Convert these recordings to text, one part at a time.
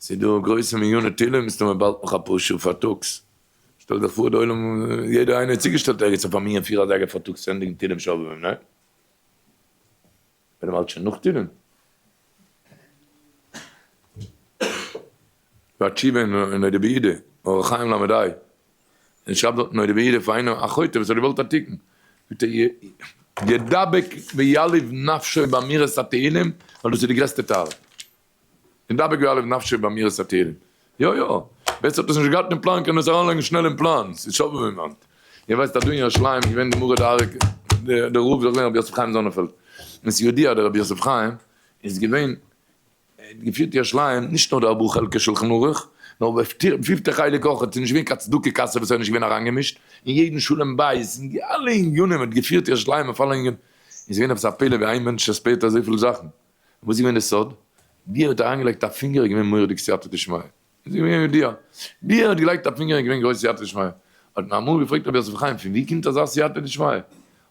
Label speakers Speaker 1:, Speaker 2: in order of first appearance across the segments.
Speaker 1: ס'איז דא גרויסע מניני תהילים מסתמא באלד נאך אפאר שעה פארטאגס, שטעל דיך פאר די עולם יעדער איינער איז צוגעשטעלט ערגעץ אויף א מנין פיר אזייגער פארטאגס צו ענדיגן תהילים שובבים, ניין? ווען מ'האלט שוין נאך תהילים. ביי תשובה אין נודע ביהודה, אורח חיים ל"ה, און שרייבט דארט נודע ביהודה פאר איינער א חוטא וואס האט געוואלט א תיקון, זאגט ער ידבק ויליב נפשו באמירת התהילים, ווייל דאס איז די גרעסטע תאווה. ידבק ויליב נפשו באמירת התהילים. יא יא, ווער ס'האט עס נישט געהאט אין פלאן קען עס אריינלייגן שנעל אין פלאן, ס'איז שובבים היינט. איר ווייסט אז דא אין ירושלים איז געווען די מרא דארעא, דער רב איז געווען רבי יוסף חיים זאנענפעלד, און ס'איז ידוע אז דער רבי יוסף חיים איז געווען, ער האט געפירט ירושלים נישט נאר די ארבעה חלקי שלחן ערוך, נאר פיפטע חלק אויך, ס'איז נישט געווען קיין צדקה קאסע וואס ער איז נישט געווען אריינגעמישט, אין יעדן שלום בית, אין אלע ענינים, ער האט געפירט ירושלים אויף אלע ענינים, איז געווען עפעס א פלא ווי איין מענטש עספייעט אזויפיל זאכן. וואס איז געווען די סוד? ווי ער האט אריינגעלייגט א פינגער איז געווען מורא'דיג סייעתא דשמיא. איז געווען ידוע. ווי ער האט געלייגט א פינגער איז געווען גרויס סייעתא דשמיא. האט מען אמאל געפרעגט רבי יוסף חיים פון ווי קומט אזא סייעתא דשמיא?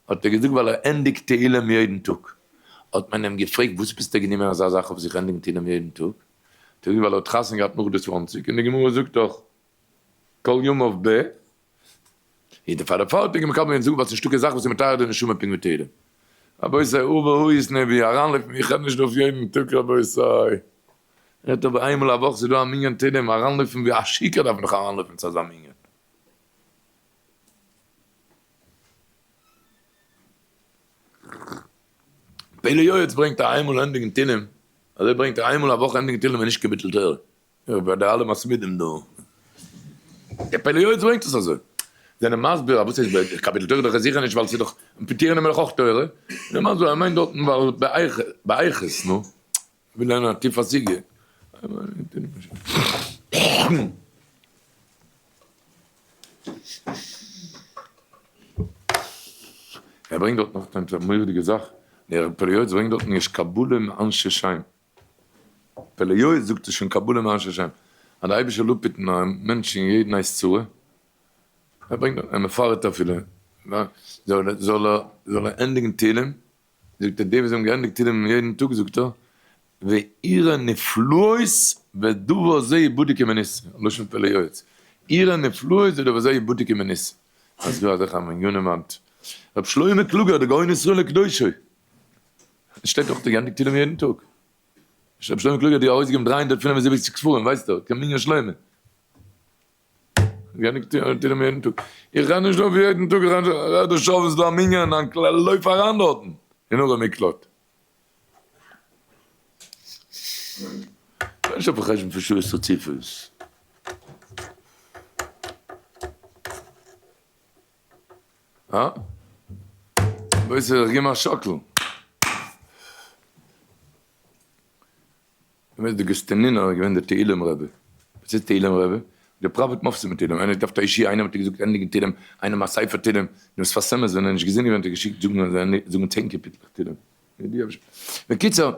Speaker 1: האט ער געזאגט ווייל ער ענדיגט תהילים יעדן טאג. האט מען אים געפרעגט וואס ביסטו גענומען אזא זאך אויף זיך ענדיגן תהילים יעדן טאג? האט ער געזאגט ווייל ער האט חתונה געהאט נאך די צוואנציג און די גמרא זאגט דאך כל ימיו ב. איז דערפאר דער פארטיגער מקבל געווען זאגן ווייל ס'נישטא קיין זאך וואס איז מטהר די נשמה פונקט ווי תהילים. רבותי אבער הוא איז נביא אריינלויפן איך רעד נישט דא אויף יעדן טאג רבותי רעדט אבער איינמאל א וואך ס'איז דא א מנין תהילים אריינלויפן ווי א שיכור דארף מען דאך אריינלויפן צו אזא מנין. פלא יועץ ברענגט א איינמאל ענדיגן תהילים אזוי ברענגט ער איינמאל א וואך ענדיגן תהילים איז נישט קיין ביטול תורה. ביי די אלע מסמידים דא. דער פלא יועץ ברענגט עס אזוי. זענען מסביר אז וואס הייסט קאפיטל תורה דאך זיכער נישט ווייל ס'איז דאך פטירה נעמען דאך אויך תורה. זענען מסביר ער מיינט דארטן ווייל באיכות נו. וויל לערנען א טיפע סוגיא. ער ברענגט דארט נאך א מורא'דיגע זאך. דער פלא יועץ ברענגט דארטן יש קבלה מאנשי שם. פלא יועץ זאגט עס שוין קבלה מאנשי שם אז די אייבישטער זאל אפהיטן א מענטש אין יעדן עת צרה, ער ברענגט ער מפרט אפילו, זאל ער זאל ער ענדיגן תהילים, זאגט ער די וואס האבן געענדיגט תהילים יעדן טאג זאגט ער, ויראה נפלאות ודבר זה יבדק כמנוסה, לשון פלא יועץ, יראה נפלאות ודבר זה יבדק כמנוסה, אז דא אזעלכע מנינים היינט, רבי שלמה קלוגער די גאון ישראל וקדושו. עס שטייט דאך געענדיגט תהילים יעדן טאג. רבי שלמה קלוגער האט דיר ארויסגעגעבן 375 ספרים, ווייסטו, כמנין שלמה. געענדיגט תהילים יעדן טאג. איך רעד נישט דא פון יעדן טאג, איך רעד דא שבת איז דא א מנין, לויף אריין דארטן אין ערי מקלט. נישט אויפן חשבון פון שעות רציפות. הא? רבותי איך גיב מיר א שאקל. באמת די גאסטינינער איז געווען די תהילים רבי. וואס איז תהילים רבי? געפראוועט מופתים מיט תהילים. איינער האט געדארפט א ישועה איינער האט געזאגט ענדיגן תהילים, איינעם א ספר תהילים. דעם שפת אמת ווען ער איז נישט געזונט געווען האט ער געשיקט זאגן זאגן צען קאפיטלעך תהילים. בקיצור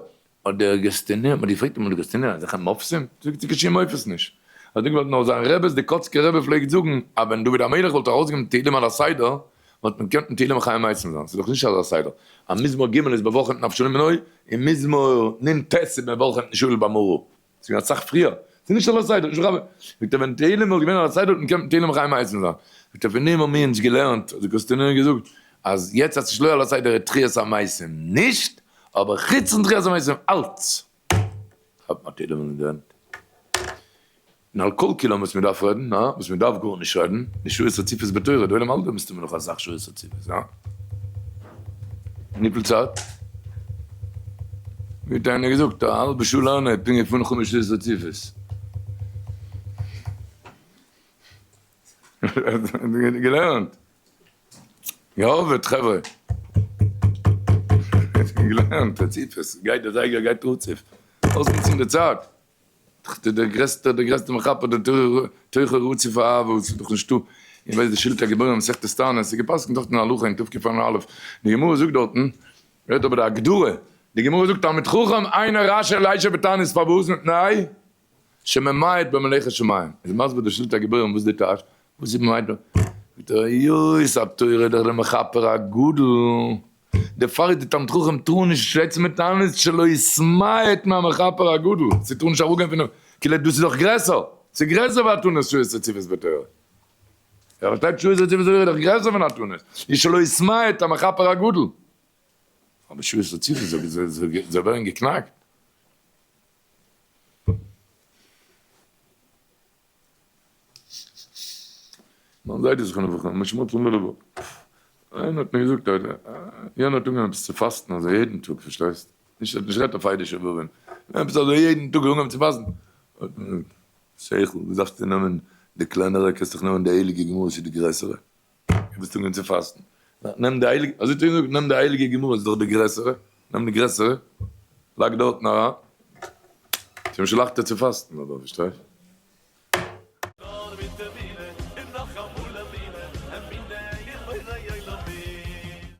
Speaker 1: האט דער גאסטינער, מ'האט געפרעגט אמאל די גאסטינער, אזעלכע מופתים? זאגט ער קיין שום מופת נישט. האט ער געוואלט נאר זיין רעבעס, די קאצקער רבי פלעגט זאגן אז ווען דוד המלך וואלט ארויסגעגעבן תהילים על הסדר, וואלט מען געקענט מיט תהילים חי מתים זיין, ס'איז דאך נישט אזא סדר, אז מזמור ג' איז בברכם נפשו למנוי, און מזמור נ ט איז בברכם נשאו לבמרו. ס'איז געווען אסאך פריער. ס'איז נישט על הסדר, נישט רבי. זאגט ער ווען תהילים וואלט געווען על הסדר וואלט מען געקענט מיט תהילים חי מתים זיין. זאגט ער פון דעם האבן מיר אונז געלערנט, האט די גאסטינער געזאגט, אז יעצט אז ס'איז שלא על הסדר איז תחיית המתים נישט, אבער חוץ פון תחיית המתים אלץ האט מען תהילים אין די הענט. און על כל כולם וואס מ'דארף רעדן, הא? וואס מ'דארף גארנישט רעדן, די שעות רציפות בתורה, די עולם האלט דא מסתמא נאך אסאך שעות רציפות, הא? וויפיל צייט? ווי האט איינער געזאגט, א האלבע שעה לערנען איז פונקט ווי פון חמש שעות רציפות. געלערנט. געהארוועט חברה. געלערנט רציפות. גייט דער זייגער גייט רצוף. אויסנוצן די צייט. דער גרעסטער דער גרעסטער מחבר דער תוכו רצוף אהבה וואס איז דאך נישטא. איך ווייס די שלטי הגיבורים מסכת תענית איז געפסקנט דארטן אין הלכה אין תקפ א. די גמרא זאגט דארטן, רעדט אבער די הגדרה, די גמרא זאגט תלמיד חכם אינו רשאי לישב בתענית פארוואס מפני שממעט במלאכת שמים. איז מסביר די שלטי הגיבורים וואס די טייטש, וואס איז ממעט ב. זאגט ער היות התורה איז דאך דער מכפר הגדול, דערפאר איז די תלמיד חכם טאר נישט זעצן מיט תענית שלא יתמעט מהמכפר הגדול, ס'טאר נישט אראפגיין פונעם. כאילו דאס איז דאך גרעסער, ס'איז גרעסער ווי א תענית שעות רציפות בתורה. ער פארשטייט שעות רציפות בתורה איז דאך גרעסער פון א תענית, איז שלא יתמעט המכפר הגדול. אבער שעות רציפות זיי ווערן געקנאקט. מיין זיידע זכרונו לברכה, משמעות פון לולב, איינער האט מיר געזאגט אז יענער האט אנגעהויבן עפעס צו פאסטן אזוי יעדן טאג, פארשטייסט? נישט ער האט נישט גערעדט אויף היידישע ווארען, עפעס אזוי יעדן טאג אנגעהויבן צו פאסטן, האט מען געזאגט, שכל, וואס דארפסטו נעמען די קלענערע, קענסט דאך נעמען די הייליגע גמרא ס'איז די גרעסערע, וואס אנגעהויבן צו פאסטן, נעם די הייליגע, אזוי האט ער געזאגט, נעם די הייליגע גמרא ס'איז דאך די גרעסערע, נעם די גרעסערע, לייג דארטן אריין, ס'איז אים שוין לייכטער צו פאסטן אדער, פארשטייסט?